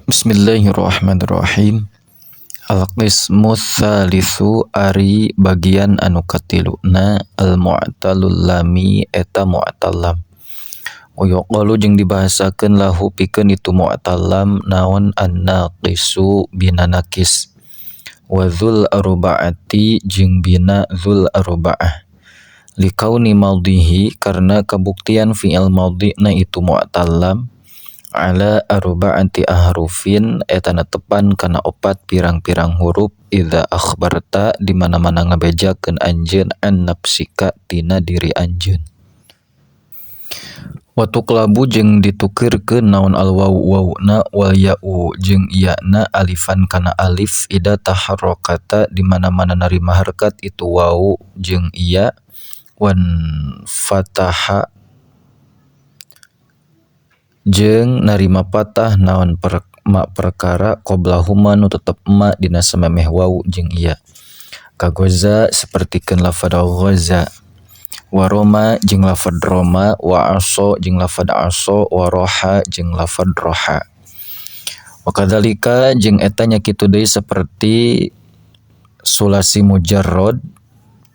Bismillahirrahmanirrahim. Al-qismu tsalitsu ari bagian anu katiluna al-mu'talul lami eta mu'tal lam. Wa yuqalu jeung dibahasakeun lahu pikeun itu mu'tal lam naon an-naqisu bina nakis. Wa dzul arba'ati jeung bina dzul arba'ah. Likauni madhihi karena kabuktian fi'il madhina itu mu'tal lam ala arba'ati ahrufin eta netepan kana opat pirang-pirang huruf idza akhbarta di mana-mana ngabejakeun anjeun an nafsika tina diri anjeun. Wa tuqlabu jeung ditukeurkeun naon al wawu wawuna wal ya'u jeung iyana alifan kana alif ida taharrakata di mana-mana narima harkat itu wawu jeung iya wan fataha jeung narima patah naon ma perkara qoblahuma nu tetep ma dina samemeh wawu jeung iya. Kagoza sapertikeun lafad ghaza wa roma jeung lafad roma wa aso jeung lafad aso wa roha jeung lafad roha. Wa kadzalika jeung eta nya kitu deui saperti sulasi mujarrad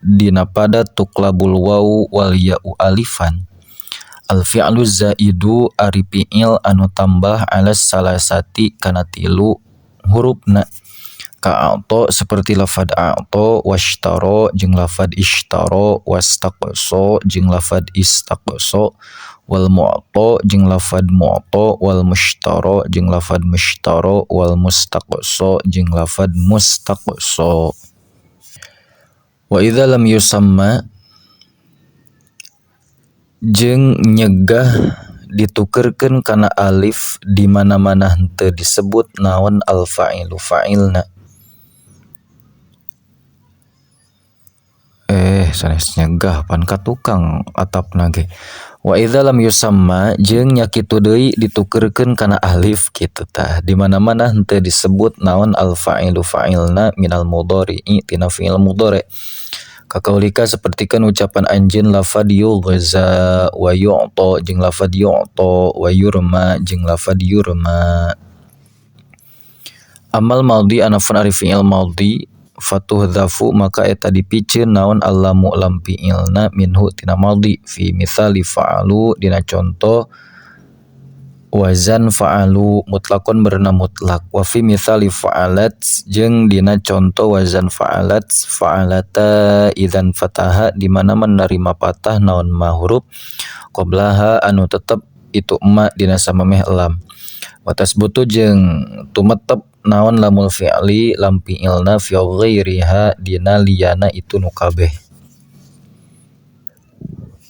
dina pada tuqlabul wawu wal ya'u alifan. Al fi'lu zaidu ari fi'il anu tambah alas salasati kana tilu hurufna. Ka'ato seperti lafad a'to washtaro jeung lafad ishtaro wastaqso jeung lafad istaqso wal mu'to jeung lafad mu'to wal mushtaro jeung lafad mushtaro wal mustaqso jeung lafad mustaqso. Wa idza lam yusamma jeung nyegah ditukerkeun kana alif di mana-mana henteu disebut naon al fa'ilu fa'ilna. Sanes nyegah pan ka tukang atapna ge. Wa idza lam yusamma jeung nya kitu deui ditukerkeun kana alif kitu tah di mana-mana henteu disebut naon al fa'ilu fa'ilna minal mudhari'i tina fi'il mudhari. Kakaulika sapertikeun ucapan anjeun lafad yughza wa yu'ta jeung lafad yu'ta wa yurma jeung lafad yurma. Amal madhi anafun ari fi'il madhi fatuhdzafu maka eta dipiceun naon allamu lam fi'ilna minhu tina madhi fi mithali fa'alu dina contoh wazan fa'alu mutlakon berna mutlak wa fi mithali fa'alat jeung dina contoh wazan fa'alat fa'alata idzan fataha di mana menerima patah naon ma huruf qoblaha anu tetep itu ma dina samemeh lam wa tasbutu jeung tumetep naon lamul fi'li lam fi'ilna fi ghairiha dina liyana itu nu kabeh.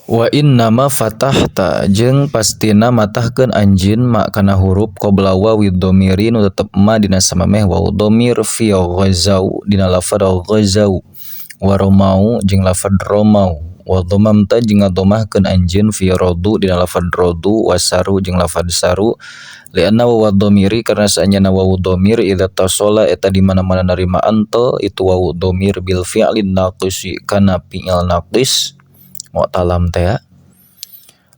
Wa innama fatahta jeung pastina matahkeun anjeun ma kana huruf qabla wawi dhamiri nu tetep ma dina samemeh waw dhamir fi ghazau dina lafad ghazau wa romau jeung lafad romau wa dhamamta jeung ngadomahkeun anjeun fi radu dina lafad radu wa saru jeung lafad saru lianna waw dhamiri karena saenyana waw dhamir idza tasola eta di mana-mana narima antel itu waw dhamir bil fi'lin naqisi kana fi'il naqis mu'talam teh ya.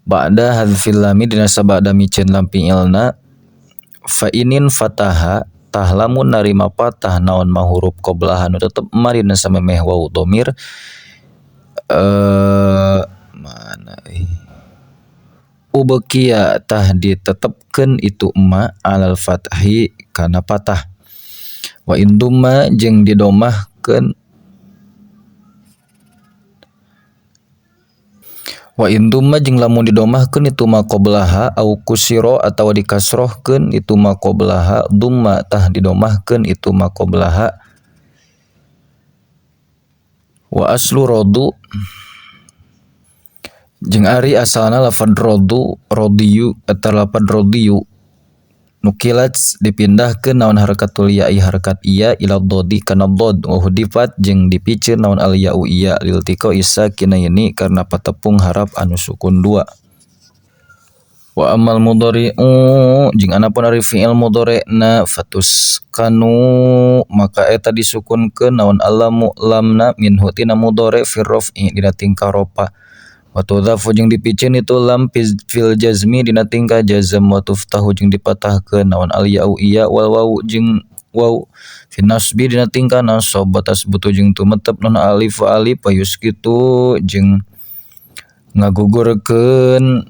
Ba'da hadzfil lami dina sabada miceun lam fi'ilna fa inin fataha tah lamun narima patah naon ma huruf qoblaha nu tetep ma dina samemeh waw dhamir mana ubakia tah ditetepkeun itu ma alal fathi kana patah wa indumma jeung didomahkeun wa indumma jeung lamun didomahkeun itu ma qoblaha au kusira atawa dikasrohkeun itu ma qoblaha dumma tah didomahkeun itu ma qoblaha wa aslu radu jeung ari asalna lafad radu radiyu eta lafad radiyu nukilat dipindahkeun naon harakatul ya'i harakat iya ila dhadi kana dhad wa hudifat jeung dipiceun naon al ya'u iya liltiqa isakinaini karena patepung harap anu sukun dua. Wa amal mudhari'u jeung anapun ari fi'il mudhari'na fatuskanu maka eta disukunkeun naon alamu lamna minhu tina mudhari' fi raf'i dina tingkah rofa. Wa tudhafu jeung dipiceun itu lam fil jazmi dina tingkah jazm wa tuftahu jeung dipatahkeun naon al ya'u iya wal wawu jeung waw fi nasbi dina tingkah nasab wa tasbutu jeung tumetep non alif wa alif wa yuskitu jeung ngagugurkeun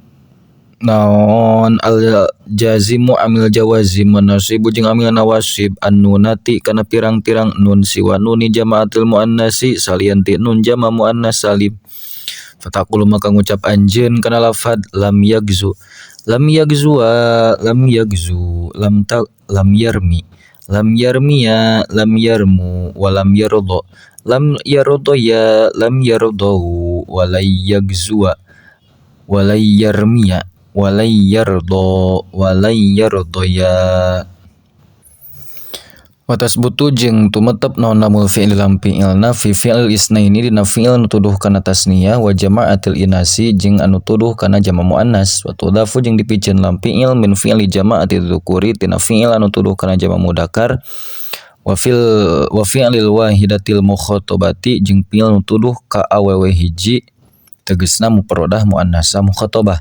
naon al jazimu amil jawazim wa nasibu jeung amil nawasib annunati kana pirang-pirang nun siwa nuni jama'atil muannasi salian ti nun jama muannas salim. Fataqulu maka ngucap anjeun kana lafad lam yagzu lam yagzuwa lam yagzu lam ta lam yarmi lam yarmiya lam yarmu wa lam yarda lam yardaya lam yardau wa la yagzuwa wa la yarmiya wa la yarda wa la yardaya. Wa tasbutu jeung tumetep naon lamul fi'il lam fi'ilna fi fi'il isnaini dina fi'il nu tuduh kana tasniyah wa jama'atil inasi jeung anu tuduh kana jama muannas wa tudhafu jeung dipiceun lam fi'il min fi'li jama'ati dzukuri tina fi'il anu tuduh kana jama mudakar wa fil wa fi'lil wahidatil mukhatabati jeung fi'il nu tuduh ka awewe hiji tegesna mufradah muannasa mukhatabah.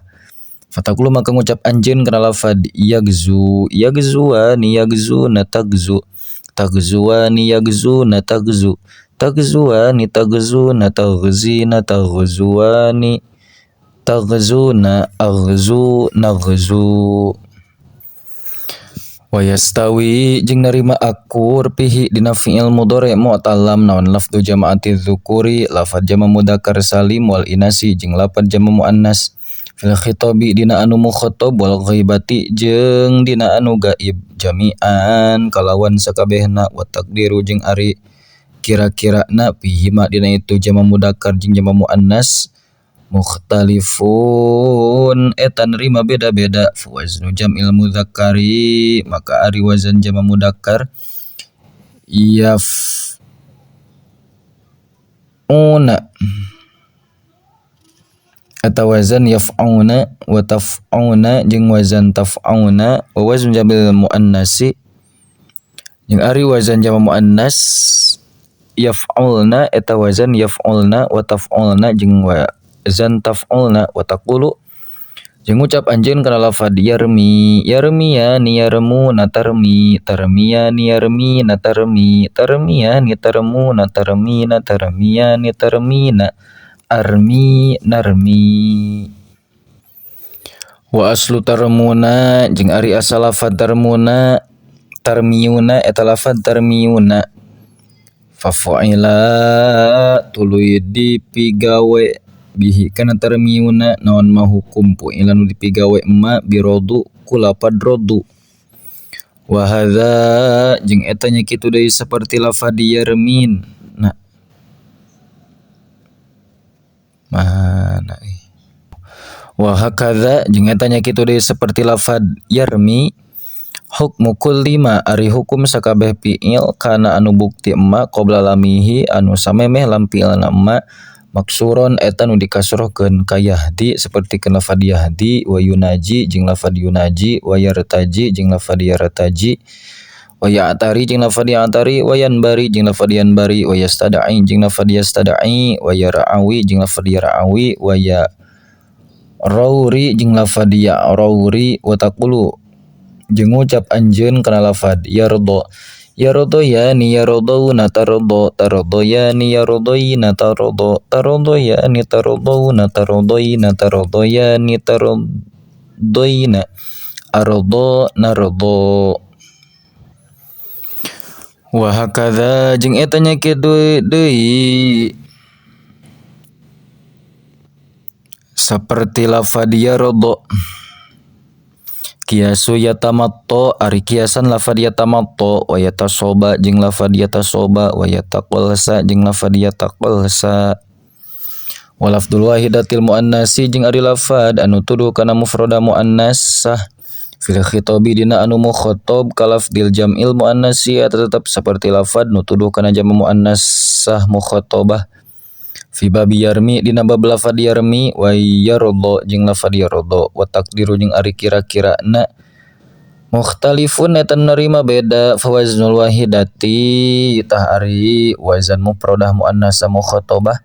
Fataqulu maka ngucap anjeun kana lafad yagzu yagzuwani yagzuna tagzu tagzuwani yagzuna tagzu tagzuwani tagzuna tagzina tagzuwani tagzuna aghzu naghzu. Wa yastawi jeung narima akur pihi dina fi'il mudhari mu'talam naon lafdu jama'ati dzukuri lafad jama mudzakkar salim wal inasi jeung lafad jama muannas fil khitabi dina anu mukhatab wal ghaibati jeung dina anu gaib jami'an kalawan sakabehna wa taqdiru jeung ari kira-kirana fihi ma dina itu jama mudzakkar jeung jama muannas mukhtalifun eta nerima beda-beda. Fa waznu jam'il mudzakkari maka ari wazan jama mudzakkar yaf'una eta wazan yaf'una wa taf'una jeung wazan taf'una wa wazn jam'il muannasi jeung ari wazan jama muannas yaf'ulna eta wazan yaf'ulna wa taf'ulna jeung wazan taf'ulna wa taqulu jeung ngucap anjeun kana lafad yarmi yarmiyani yarmuna tarmi tarmiyani yarmina tarmi tarmiyani tarmuna tarmina tarmiyani tarmina armi narmi. Wa aslu tarmuna jeung ari asal lafad tarmuna tarmiuna eta lafad tarmiuna fa fa'ila tuluy dipigawe bihi kana tarmiuna naon ma hukum fu'ila nu dipigawe ma birodu ku lafad rodu. Wa hadza jeung eta nya kitu deui saperti lafad yarmin. Nah mana wa hakadza jeung eta nya kitu deui saperti lafad yarmi hukmu kulli ma ari hukum sakabeh fi'il kana anu bukti emma qabla lamihi anu samemeh lam fi'ilna emma maksuron eta nu dikasrohkeun ka yahdi sapertikeun lafad yahdi wa yunaji jeung lafad yunaji wa yartaji jeung lafad yartaji wa ya'tari jeung lafad ya'tari wa yanbari jeung lafad yanbari wa yastad'i jeung lafad yastad'i wa yar'awi jeung lafad yar'awi wa ya'rauri jeung lafad ya'rauri wa taqulu jeung ngucap anjeun kana lafad yarda yardayani yardawna tarda tardayani yardayna tarda tardayani tardawna tardayna tardayani tardayna arda narda. Wa hakadza jeung eta nya kitu deui saperti lafad yarda kiasu yatamatto ari kiasan lafad yatamatto wa yatasoba jeung lafad yatasoba wa yataqalsa jeung lafad yataqalsa wa lafdul wahidatil muannasi jeung ari lafad anu tuduh kana mufrada muannasah fil khitabi dina anu mukhatab kalafdil jam'il muannasi eta tetep saperti lafad nu tuduh kana jama muannasah mukhatabah fi babi yarmi dina bab lafad yarmi wa yarda jeung lafad yarda wa taqdiru jeung ari kira-kirana mukhtalifun eta nerima beda. Fa waznul wahidati tah ari wazan mufradah muannasa mukhatabah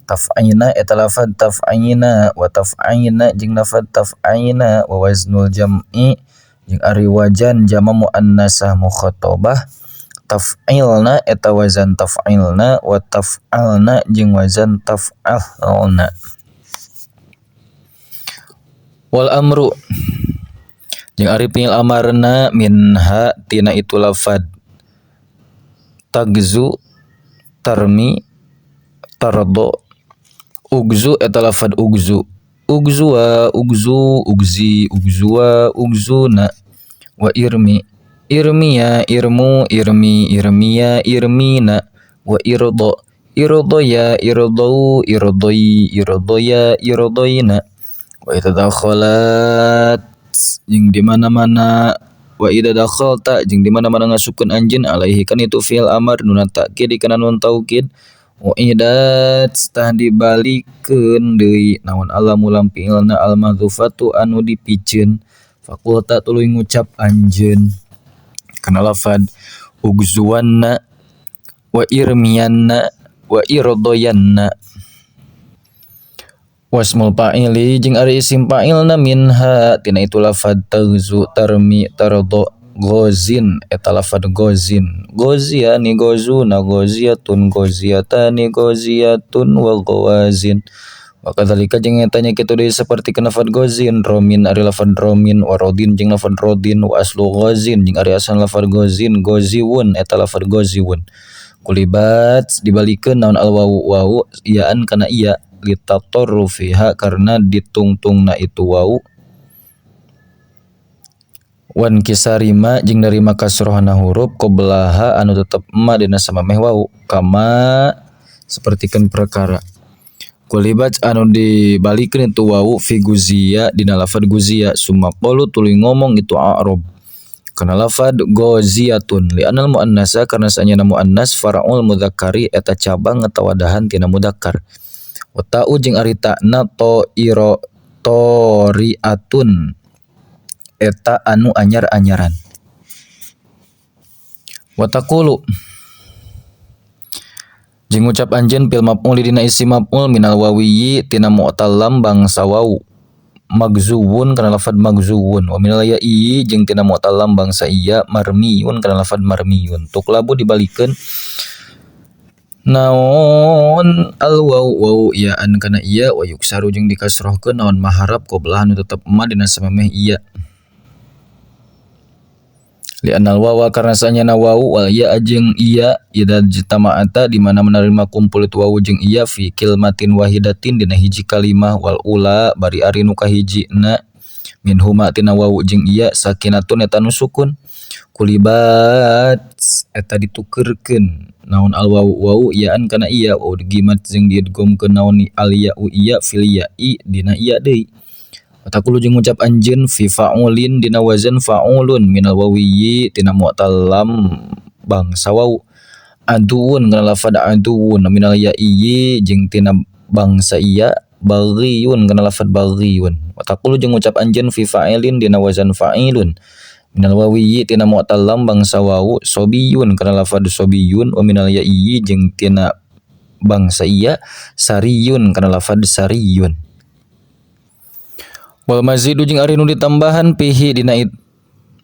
Taf'ina eta lafad taf'ina wa taf'ina jeung lafad taf'ina wa waznul jam'i jeung ari wajan jama muannasah mukhatabah taf'ilna eta wazan taf'ilna wa taf'alna jeung wazan taf'alna. Wal amru jeung ari fi'il amarna minha tina itu lafad tagzu tarmi tardo. Ugzu eta lafad ugzu, ugzuwa ugzu ugzi ugzuwa ugzuna. Wa irmi irmiya irmu irmi irmiya irmina. Wa irdo irdoya irdau irdoi irdoya irdoina. Wa idza dakhalat jeung di mana-mana wa idza dakhalta jeung di mana-mana ngasupkeun anjeun alaihi kan itu fi'il amar nuna ta'kid kana nun taukid. Wa idat tah dibalikeun deui naon alamu lam fi'ilna al mahdzufatu anu dipiceun. Faqulta tuluy ngucap anjeun kana lafad ugzuwanna wa irmiyanna wa irdoyanna. Wasmul fa'ili jeung ari isim fa'ilna minha tina itu lafad tagzu tarmi tardo. Gozin eta lafad gozin, goziani gozuna goziatun goziatani goziatun wa gowazin. Wa kadzalika jeung eta nya kitu deui sapertikeun lafad gozin romin ari lafad romin wa rodin jeung lafad rodin wa aslu gozin jeung ari asal lafad gozin goziwun eta lafad goziwun. Kulibat dibalikeun naon al wawu wawu iyaan kana iya litatorru fiha karena ditungtungna itu wawu. Wan kisarima jeung narima kasrohna huruf qoblaha anu tetep ma dina samameh wawu kama sapertikeun perkara. Kulibat anu dibalikeun itu wawu fi guzia dina lafad guzia summa qalu tuluy ngomong itu a'rab kana lafad goziatun li anal muannasa karena saenyana muannas far'ul mudzakkari eta cabang atawadahan tina mudzakkar. Wa ta'u jeung ari ta'na to iro toriatun eta anu anyar-anyaran. Wa taqulu jeung ngucap anjeun fil maf'ul dina isim maf'ul minal wawiyyi tina mu'tallam bangsa wawu magzuwun kana lafad magzuwun wa minal ya'i jeung tina mu'tallam bangsa iya marmiyun kana lafad marmiyun. Tuklabu dibalikeun naon al waw waw iyaan kana iya wa yuksaru jeung dikasrohkeun naon maharap qoblah anu tetep ma dina samemeh iya. Li anal wawa karena saenyana wawu wal ya jeung iya idza jtama'ata di mana menerima kumpul itu wawu jeung iya fi kilmatin wahidatin dina hiji kalimah wal ula bari ari nu kahijina minhuma tina wawu jeung iya sakinatun eta nu sukun. Kulibat eta ditukeurkeun naon al wawu wawu iyaan kana iya wa udgimat jeung diidgomkeun naon al ya u iya fil ya'i dina iya deui. Taqulu jeung ngucap anjeun fi fa'ulin dina wazan fa'ulun minal wawiyyi tina mu'tallam bangsa wawu aduun kana lafad aduun minal ya'i jeung tina bangsa iya baghiyun kana lafad baghiyun. Wa taqulu jeung ngucap anjeun fi fa'ilin dina wazan fa'ilun minal wawiyyi tina mu'tallam bangsa wawu sobiyun kana lafad sobiyun wa minal ya'i jeung tina bangsa iya sariyun kana lafad sariyun. Wal mazidu jeung ari nu ditambahan pihi dina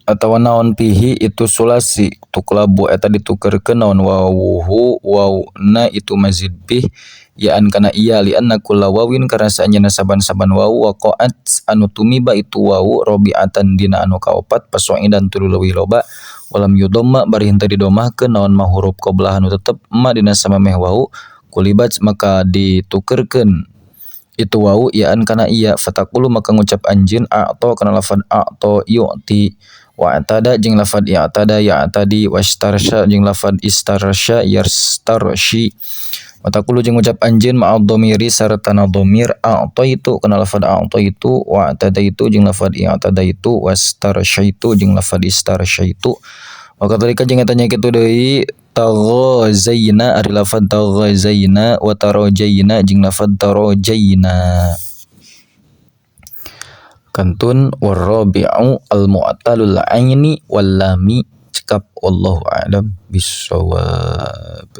atawa naon pihi itu sulasi tuklabu eta ditukerkeun naon wawuhu wawna itu mazid pih yaan kana iya li anna kulla wawin karena saenyana saban-saban wawu waqa'at anu tumiba itu wawu robi'atan dina anu kaopat paso'idan tuluy leuwih loba walam yudhamma bari henteu didomahkeun naon ma huruf qoblah anu tetep ma dina samemeh wawu kulibat maka ditukerkeun itu wawu yaan kana iya. Fataqulu maka ngucap anjeun a'ta kana lafad a'ta yu'ti wa atada jeung lafad i'tada ya'tadi wastarsya jeung lafad istarsya yastarshi. Wa taqulu jeung ngucap anjeun ma'ad dhamiri sartana dhamir a'taitu kana lafad a'taitu wa atadaitu jeung lafad i'tadaitu wastarsyaitu jeung lafad istarsyaitu. Wa kadzalika jeung eta nya kitu deui taghazaina ari lafad taghazaina wa tarajaina jeung lafad tarajaina. Kantun warrabi'u al-mu'talul aini wal lami cekap wallahu a'lam bissawab.